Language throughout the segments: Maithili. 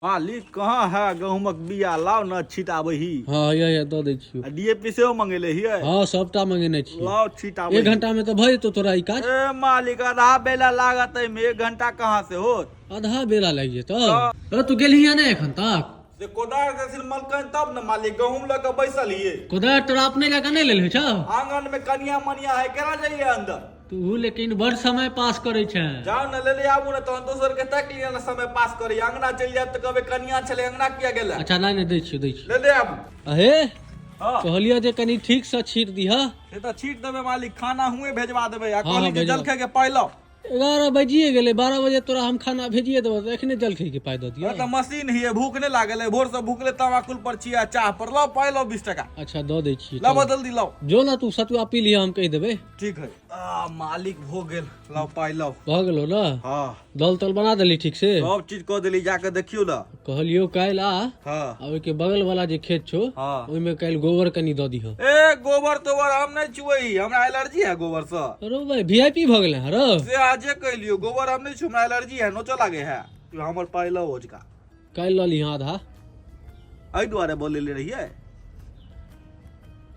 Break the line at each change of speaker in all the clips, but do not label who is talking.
मालिक कहाँ है गहूमक बिया लाउ न छिटाबै ही।
हाँ, या या दऽ दै छियौ।
आ डीएपी सेहो मंगेले हियै?
हाँ, सबटा मंगेने छियै।
लाउ छिटाबै।
एक घंटा में तऽ भऽ जेतौ तोरा ई काज।
ए मालिक, आधा बेला लागत एहिमे, एक घंटा कहाँ से होत?
आधा बेला लागि जेतौ? अरे तू गेलही हँ नहि एखन तक?
से कोदार देथिन मलकन तब ने मालिक, गहूम लऽ कऽ बैसल हियै।
कोदार तोरा अपने लए कऽ नहि लेल होइ छौ?
आंगन में कनिया मनिया है, केना जाइए अंदर?
तू लेकिन बड़ समय पास करै छै।
जाउ ने लेले आबू ने, तहन दोसर के ताकि लिअ ने। समय पास करै अंगना चलि जायब तऽ कहबै कनिया छलै, अंगना किया गेलै?
अच्छा, नहि नहि, दै छियौ, दै छियौ।
लेले आबू।
अहे।
हँ।
कहलियौ जे कनि ठीक से छीट दिह।
से तऽ छीट देबै मालिक, खाना हुए भेजवा देबै आ
हँ,
कहली जे
भेजवा।
जलखै के पाइ लाउ।
11 बजिए गेलै, 12 बजे तोरा हम खाना भेजिए देबौ, तऽ एखने जलखै के पाइ दऽ दियौ?
तऽ मशीन हिये, भूख नहि लागल है? भोर से भूखले तमाकुल पर छियै आ चाह पर। लाउ पाइ, लाउ 20 टका।
अच्छा, दऽ दै छियै।
लाउ।
चल।
जल्दी लाउ।
जो ने तू सतुआ पी लिह, हम कहि देबै।
ठीक है। आ मालिक, हो गेल, लाउ पाइ लाउ।
भऽ गेलो ने?
हाँ।
दल तल बना देली ठीक से?
सब चीज कऽ देली, जाके देखियौ ने।
कहलियौ काल्हि आ
हाँ।
आ ओहिके बगल वाला जे खेत छौ, ओहिमे काल्हि गोबर कनि दऽ दिह।
ए, गोबर तोबर हम नहीं छुए ही, हमरा एलर्जी है गोबर से।
अरे भाई, वीआईपी भऽ गेलै हँ रौ।
से आजे कहलियो, गोबर हम नहीं छु, हमरा एलर्जी है, नोचो लागे है। तू हमर पाइ लाउ ओजका।
काल्हि लऽ लिह आधा।
एहि दुआरे बोलेले रहियै?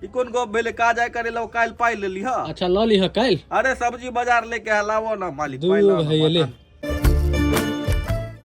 ई कोन गप भेलै? काज आइ करे लाओ, काल्हि पाइ लेली ह।
अच्छा, लऽ लिह काल्हि।
अरे सब्जी बाजार लेके है, लाओ ना मालिक।
दू
पाइ लाओ ना,
भैया ले।
माथा।